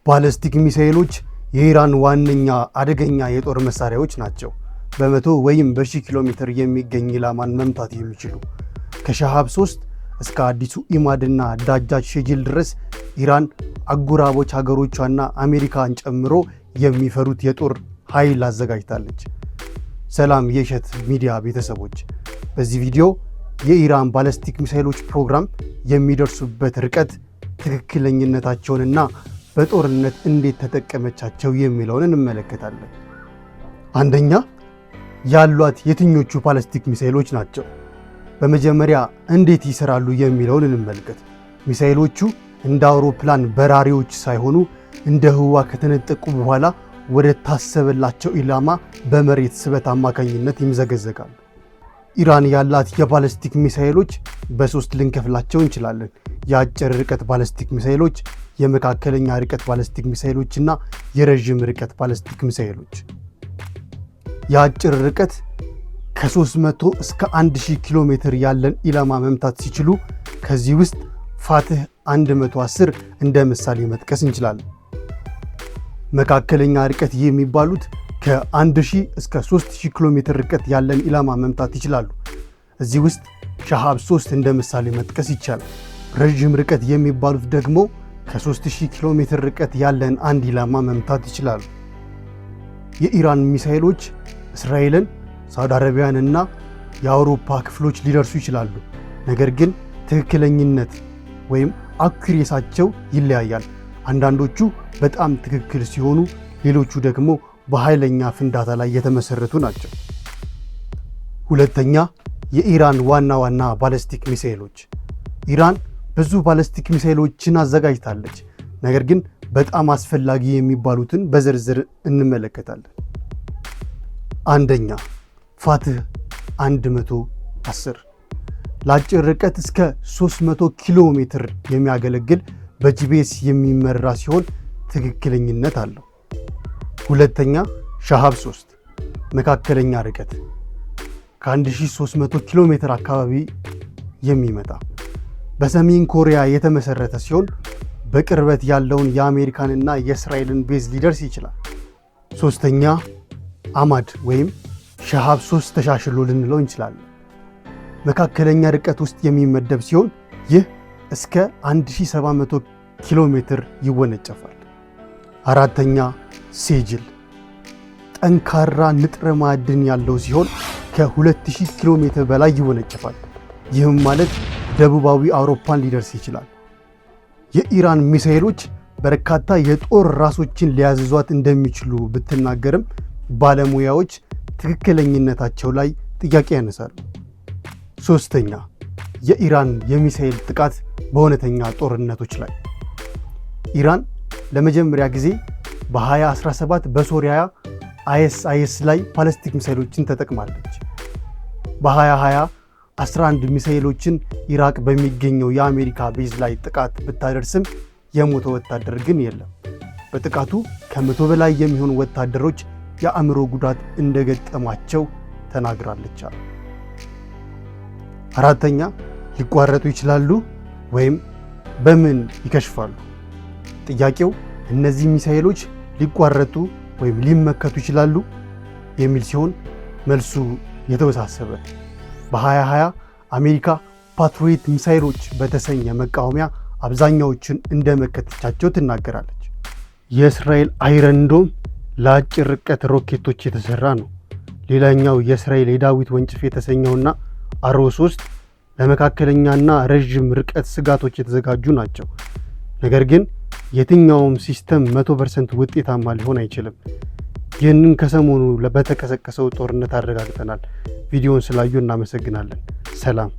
ባለስቲክ ሚሳኤሎች የኢራን ዋነኛ አደገኛ የጦር መሳሪያዎች ናቸው። በ100 ወይም በ1000 ኪሎ ሜትር የሚገኝ ኢላማን መምታት የሚችሉ፣ ከሻሃብ 3 እስከ አዲሱ ኢማድና ዳጃጅ ሼጂል ድረስ ኢራን አጎራባች ሀገሮቿና አሜሪካን ጨምሮ የሚፈሩት የጦር ኃይል አዘጋጅታለች። ሰላም የእሸት ሚዲያ ቤተሰቦች፣ በዚህ ቪዲዮ የኢራን ባለስቲክ ሚሳኤሎች ፕሮግራም፣ የሚደርሱበት ርቀት፣ ትክክለኝነታቸውንና በጦርነት እንዴት ተጠቀመቻቸው የሚለውን እንመለከታለን። አንደኛ፣ ያሏት የትኞቹ ባለስቲክ ሚሳኤሎች ናቸው? በመጀመሪያ እንዴት ይሰራሉ የሚለውን እንመልከት። ሚሳኤሎቹ እንደ አውሮፕላን በራሪዎች ሳይሆኑ እንደ ህዋ ከተነጠቁ በኋላ ወደ ታሰበላቸው ኢላማ በመሬት ስበት አማካኝነት ይምዘገዘጋሉ። ኢራን ያላት የባለስቲክ ሚሳኤሎች በሶስት ልንከፍላቸው እንችላለን። የአጭር ርቀት ባለስቲክ ሚሳኤሎች፣ የመካከለኛ ርቀት ባለስቲክ ሚሳኤሎች እና የረዥም ርቀት ባለስቲክ ሚሳኤሎች። የአጭር ርቀት ከ300 እስከ 1000 ኪሎ ሜትር ያለን ኢላማ መምታት ሲችሉ ከዚህ ውስጥ ፋትህ 110 እንደ ምሳሌ መጥቀስ እንችላለን። መካከለኛ ርቀት የሚባሉት ከ1000 እስከ 3000 ኪሎ ሜትር ርቀት ያለን ኢላማ መምታት ይችላሉ። እዚህ ውስጥ ሻሃብ 3 እንደ ምሳሌ መጥቀስ ይቻላል። ረዥም ርቀት የሚባሉት ደግሞ ከ3000 ኪሎ ሜትር ርቀት ያለን አንድ ኢላማ መምታት ይችላሉ። የኢራን ሚሳኤሎች እስራኤልን፣ ሳውዲ አረቢያን እና የአውሮፓ ክፍሎች ሊደርሱ ይችላሉ። ነገር ግን ትክክለኝነት ወይም accuracy ያቸው ይለያያል። አንዳንዶቹ በጣም ትክክል ሲሆኑ፣ ሌሎቹ ደግሞ በኃይለኛ ፍንዳታ ላይ የተመሰረቱ ናቸው። ሁለተኛ፣ የኢራን ዋና ዋና ባለስቲክ ሚሳኤሎች። ኢራን ብዙ ባለስቲክ ሚሳኤሎችን አዘጋጅታለች። ነገር ግን በጣም አስፈላጊ የሚባሉትን በዝርዝር እንመለከታለን። አንደኛ፣ ፋትህ 110፣ ለአጭር ርቀት እስከ 300 ኪሎ ሜትር የሚያገለግል፣ በ GPS የሚመራ ሲሆን ትክክለኝነት አለው። ሁለተኛ፣ ሻሃብ 3፣ መካከለኛ ርቀት ከ1300 ኪሎ ሜትር አካባቢ የሚመታ፣ በሰሜን ኮሪያ የተመሰረተ ሲሆን በቅርበት ያለውን የአሜሪካንና የእስራኤልን base ሊደርስ ይችላል። ሶስተኛ፣ አማድ ወይም ሻሃብ 3 ተሻሽሎ ልንለው እንችላለን። መካከለኛ ርቀት ውስጥ የሚመደብ ሲሆን ይህ እስከ 1700 ኪሎ ሜትር ይወነጨፋል። አራተኛ፣ ሴጅል፣ ጠንካራ ንጥረ ማዕድን ያለው ሲሆን ከ2000 ኪሎ ሜትር በላይ ይወነጨፋል። ይህም ማለት ደቡባዊ አውሮፓን ሊደርስ ይችላል። የኢራን ሚሳኤሎች በርካታ የጦር ራሶችን ሊያዝዟት እንደሚችሉ ብትናገርም ባለሙያዎች ትክክለኝነታቸው ላይ ጥያቄ ያነሳሉ። ሶስተኛ፣ የኢራን የሚሳኤል ጥቃት በእውነተኛ ጦርነቶች ላይ። ኢራን ለመጀመሪያ ጊዜ በ2017 በሶሪያ አይኤስአይኤስ ላይ ባለስቲክ ሚሳኤሎችን ተጠቅማለች። በ2020 11 ሚሳኤሎችን ኢራቅ በሚገኘው የአሜሪካ base ላይ ጥቃት ብታደርስም የሞተ ወታደር ግን የለም። በጥቃቱ ከ100 በላይ የሚሆኑ ወታደሮች የአእምሮ ጉዳት እንደገጠማቸው ተናግራለች። አራተኛ፣ ሊቋረጡ ይችላሉ ወይም በምን ይከሽፋሉ? ጥያቄው እነዚህ ሚሳኤሎች ሊቋረጡ ወይም ሊመከቱ ይችላሉ የሚል ሲሆን መልሱ የተወሳሰበ። በ2020 አሜሪካ ፓትሪዮት ሚሳኤሎች በተሰኘ መቃወሚያ አብዛኛዎችን እንደመከተቻቸው ትናገራለች። የእስራኤል Iron Dome ለአጭር ርቀት ሮኬቶች የተሰራ ነው። ሌላኛው የእስራኤል የዳዊት ወንጭፍ የተሰኘውና Arrow 3 ለመካከለኛና ረዥም ርቀት ስጋቶች የተዘጋጁ ናቸው። ነገር ግን የትኛውም system 100% ውጤታማ ሊሆን አይችልም። ይህንን ከሰሞኑ በተቀሰቀሰው ጦርነት አረጋግጠናል። ቪዲዮውን ስላዩ እናመሰግናለን። ሰላም።